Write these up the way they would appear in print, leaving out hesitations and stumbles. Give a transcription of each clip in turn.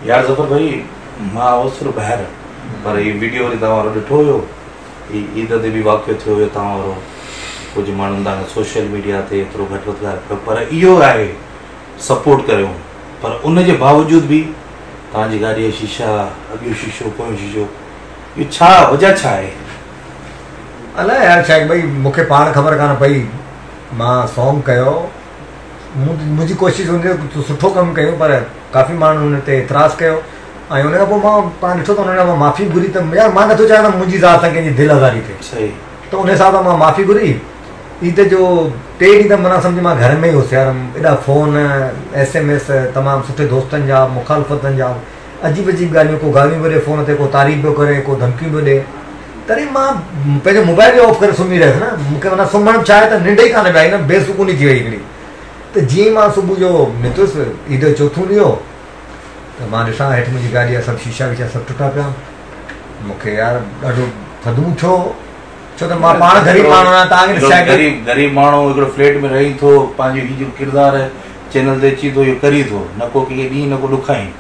يار ظفر ڀائي مان هوس ٿورو ٻاهر پر هي ويڊيو وري توهان وارو ڏٺو هيو هي عيد تي به واقعو ٿيو هيو توهان وارو ڪجهه ماڻهن توهان کي سوشل ميڊيا تي ايترو گهٽ وڌ ڳالهايو پر اهو آهي سپورٽ ڪريو پر ان جي باوجود به توهان جي گاڏي جا شيشا اڳيون شيشو پويون شيشو اهو ڇا وجه ڇا آهي؟ الائي يار شايد ڀئي مون کي پاڻ خبر ڪانه پئي مان سانگ ڪيو منهنجي ڪوشش هوندي هئي ته سٺو ڪم ڪيون پر ڪافي ماڻهن ان تي اعتراض ڪيو ۽ ان کان پوء مان پاڻ ڏٺو ته انهن کان مان معافي گهري ته يار مان نٿو چاهيان ته منهنجي ذات سان ڪنهن جي دل آزاري ٿئي صحيح ته ان حساب سان مان معافي گهري عيد جو ٽي ڏينهن ته معنيٰ سمجهه مان گهر ۾ ئي هوس يار ايڏا فون ايس ايم ايس تمام سٺي دوستن جا مخالفتن جا عجيب عجيب ڳالهيون ڪو گاريون پيو ڏي فون تي ڪو تعريف پيو ڪري ڪو ڌمڪيون پيو ڏي تڏهن مان پنهنجو موبائل به آف ڪري سمهي رهيس نه مون کي معنيٰ سمهڻ به ڇا آهي ته ننڊ ئي ڪانه پئي آئي نه بي سڪوني ٿي وئي هڪڙي ته جيئن ئي مان صبح جو نڪتس عيد جو چوٿون ڏينهن هو ته مان ڏسان هيٺ منهنجي گاڏي جا سڀ شيشا ويشا سڀ ٽٽا پيا مون کي يار ڏاڍو صدمو ٿيو ڇو ته مان پاڻ غريب ماڻهو آهيان توهان کي ڏسيان غريب غريب ماڻهو هڪڙو فليٽ ۾ رهي ٿو پنهنجو هي جو ڪردار چينل تي اچي ٿو اهو ڪري ٿو نه ڪو ڪنهن کي ڏئين نه ڪو ڏکائين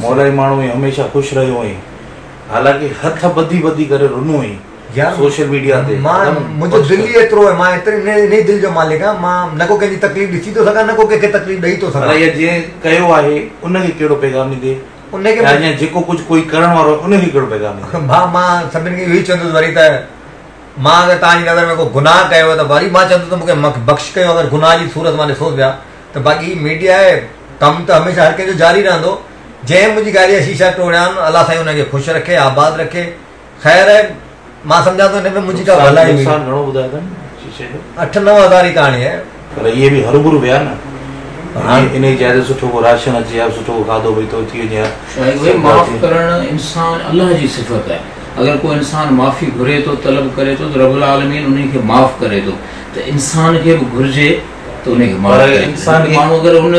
مولائي ماڻهو آهين هميشه خوش رهيو آهين حالانڪه هٿ ٻڌي ٻڌي ڪري رنو آهين سوشل ميڊيا تي مان منهنجو دل ئي ايترو آهي مان ايتري انهي دل جو مالڪ آهيان مان نه ڪو ڪنهن جي تڪليف ڏسي ٿو سگهان نه ڪو ڪنهن کي تڪليف ڏئي ٿو سگهان. اها جنهن ڪيو آهي ان کي ڪهڙو پيغام ڏيندي ان کي يا جيڪو ڪجهه ڪوئي ڪرڻ وارو آهي ان کي ڪهڙو پيغام ڏيندي. ڀاء مان سڀني کي اهو ئي چوندس وري ته مان اگر توهان جي نظر ۾ ڪو گناهه ڪيو آهي ته وري مان چوندس ته مون کي بخش ڪيو اگر گناهه جي صورت مان ڏسوس پيا ته باقي هي ميڊيا آهي ڪم ته هميشه هر ڪنهن جو جاري رهندو جنهن منهنجي گاڏي جا شيشا ٽوڙيا آهن الله سائين انهن کي خوش رکي آباد رکي خير آهي مان سمجهان ٿو ان ۾ منهنجي ڪا ڀلائي هئي. نقصان گهڻو ٻڌايو اٿن شيشي جو؟ اٺ نو هزار جي ڪهاڻي آهي. پر اهي به هروڀرو ويا نه انهي جاء تي سٺو ڪو راشن اچي ها سٺو ڪو کاڌو پيتو ٿي وڃي ها. شاهد ڀائي معاف ڪرڻ انسان الله جي صفت آهي اگر ڪو انسان معافي گهري ٿو طلب ڪري ٿو ته رب العالمين انهي کي معاف ڪري ٿو ته انسان کي به گهرجي ته انهي کي معاف پر ڪري انسان کي ماڻهو اگر ان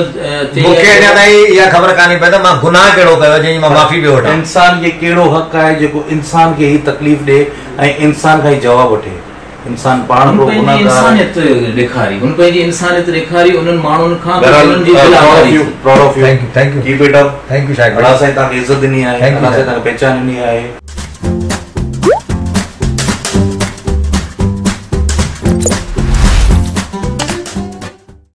تي مون کي اڃا تائين اها خبر ڪانهي پئي ته مان گناهه ڪهڙو ڪيو آهي جنهن جي مان معافي پيو وٺان. انسان کي ڪهڙو حق آهي جيڪو انسان کي هي تڪليف ڏي ۽ انسان کان ئي جواب وٺي. انسان پاڻ هن هڪڙو پنهنجي گنهگار آهي. انسانيت ڏيکاري هن پنهنجي انسانيت ڏيکاري انهن ماڻهن کان ته بهرحال جنن جي دل پرائوڊ آف آزاري يو ٿي. Proud of you thank you thank you keep it up thank you Shahid الله ڀائي سائين توهان کي عزت ڏني آهي thank you الله سائين شاهد توهان کي پهچان ڏني آهي.